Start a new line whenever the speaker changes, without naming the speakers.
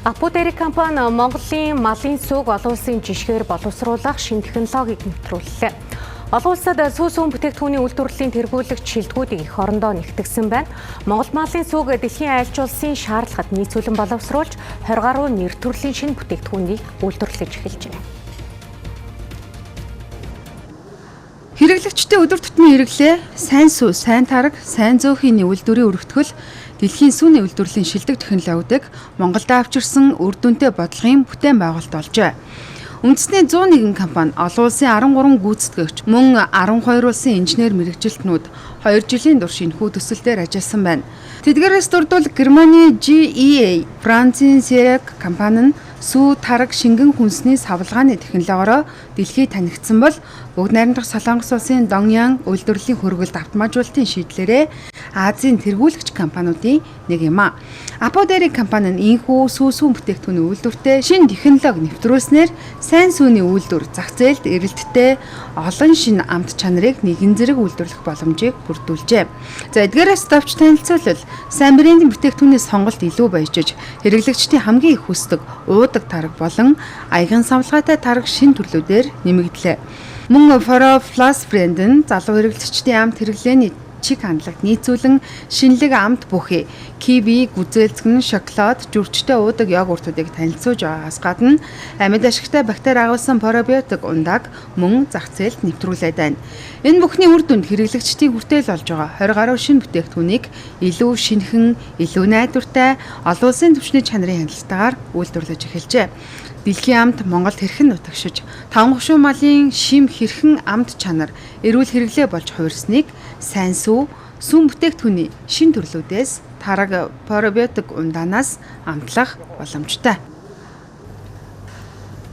Апотери компани Монголын малын сүүг олон улсын жишгээр боловсруулах шинэ технологиг нэвтрүүллээ. Олон улсад сүү сүүн бүтээгдэхүүний үйлдвэрлэлийн тэргүүлэгч шилдэгүүдийг эх орондоо нэгтгсэн байна. Монгол малын сүүг дэлхийн айлч улсын шаардлагад нийцүүлэн боловсруулж 20 гаруй нэр төрлийн шинэ бүтээгдэхүүнийг үйлдвэрлэж эхэлж байна.
Хэрэглэгчдийн өдөр тутмын хэрэглээ сайн сүү, сайн тараг, сайн зөөхийн үйлдвэрийн өргөтгөл дэлхийн сүүний үйлдвэрлэлийн шилдэг технологиудыг Монголд авчирсан үр дүнтэй бодлогын бүтээн байгуулалт болжээ. Үндэсний 101 компани, олон улсын 13 гүйцэтгэгч, мөн 12 улсын инженер мэргэжилтнүүд 2 жилийн турш энэхүү төсөл дээр ажилласан байна. Тэдгээрээс дурдвал Германы GEA, Францын Serac компани нь сүү, тараг, шингэн хүнсний савлгааны технологиороо дэлхийд танигдсан бол Бүгд найрамдах Солонгос улсын Донgyang үйлдвэрлэлийн хөргөлд автоматжуулалтын шийдлээрээ Азийн тэргүүлэгч компаниудын нэг юм а. Аподери компани нь энэхүү сүү сүүн бүтээгдэхүүний үйлдвэртээ шинэ технологи нэвтрүүлснээр сайн сүүний үйлдвэр зах зээлд эрэлттэй олон шинэ амт чанарыг нэгэн зэрэг үйлдвэрлэх боломжийг бүрдүүлжээ. За эдгээрээс товч танилцуулбал сайн брендийн бүтээгдэхүүний сонголт илүү баяжиж хэрэглэгчдийн хамгийн их хүсдэг уудаг тараг болон аяган савлгаатай тараг шинэ төрлүүдээр нэмэгдлээ. Мөн Foro Plus брэнд нь залуу хэрэглэгчдийн амт хэрэглээний чиг хандлагт нийцүүлэн шинэлэг амт бүхий киви, гүзээлзгэн, шоколад, жүржтэй уудаг йогуртуудыг танилцуулж байгаагаас гадна амьд ашигтай бактери агуулсан пробиотик ундааг мөн зах зээлд нэвтрүүлээд байна. Энэ бүхний үр дүнд хэрэглэгчдийн хүртээл болж байгаа 20 гаруй шинэ бүтээгдэхүүнийг илүү шинэхэн, илүү найдвартай, олон улсын түвшний чанарын хяналтайгаар үйлдвэрлэж эхэлжээ. Дэлхийн амт Монголд хэрхэн нутагшиж, таван гушуун малын шим хэрхэн амт чанар, эрүүл хэрэглээ болж хувирсныг сайн сүү, сүүн бүтээгдэхүүний шинэ төрлүүдээс тараг пробиотик ундаанаас амтлах боломжтой.